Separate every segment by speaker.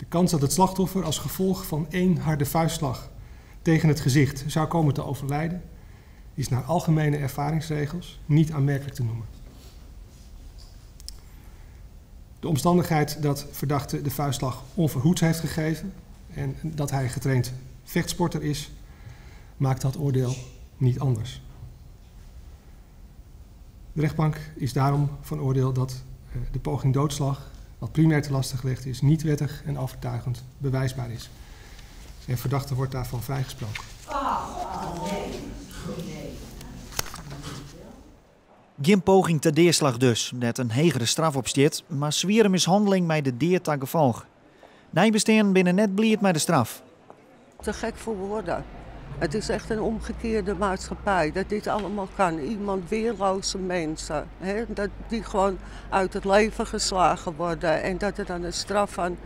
Speaker 1: kans dat het slachtoffer als gevolg van één harde vuistslag tegen het gezicht zou komen te overlijden, is naar algemene ervaringsregels niet aanmerkelijk te noemen. De omstandigheid dat verdachte de vuistslag onverhoeds heeft gegeven en dat hij getraind vechtsporter is, maakt dat oordeel niet anders. De rechtbank is daarom van oordeel dat de poging doodslag, wat primair te laste gelegd is, niet wettig en overtuigend bewijsbaar is. En verdachte wordt daarvan vrijgesproken.
Speaker 2: Gjin poging ta deaslach dus, dêr't in hegere straf op stiet, mar swiere mishanneling mei de dea ta gefolch. Neibesteanden binne net bliid mei de straf.
Speaker 3: Te gek voor woorden. Het is echt een omgekeerde maatschappij, dat dit allemaal kan. Iemand weerloze mensen, hè, dat die gewoon uit het leven geslagen worden en dat er dan een straf van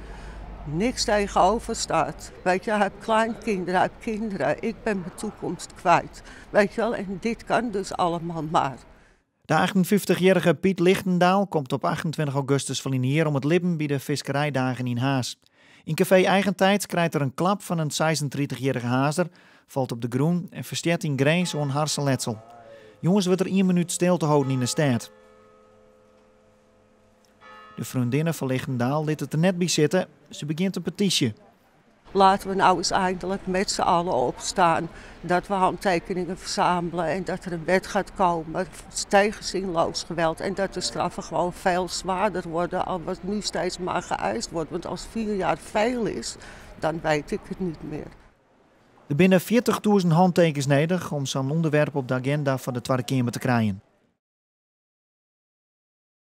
Speaker 3: niks tegenover staat. Hij heeft kleinkinderen, hij heeft kinderen. Ik ben mijn toekomst kwijt. En dit kan dus allemaal maar.
Speaker 2: De 58-jarige Piet Lichtendaal komt op 28 augustus fan jier om it libben by de fiskerijdagen yn Harns. Yn kafee Eigentijd krijt er in klap fan in 36-jarige Harnzer, falt op de grûn en ferstjert yn Grins oan harsenletsel. Jûns wurdt der 1 minút stilte holden yn de stêd. De freondinne fan Lichtendaal lit it der net by sitte. Se begjint in petysje.
Speaker 3: Laten we nou eens eindelijk met z'n allen opstaan. Dat we handtekeningen verzamelen en dat er een wet gaat komen tegen zinloos geweld. En dat de straffen gewoon veel zwaarder worden al wat nu steeds maar geëist wordt. Want als 4 jaar veel is, dan weet ik het niet meer.
Speaker 2: Der binne 40.000 hantekens nedich om sa'n ûnderwerp op de aginda fan de Twadde Keamer te krijen.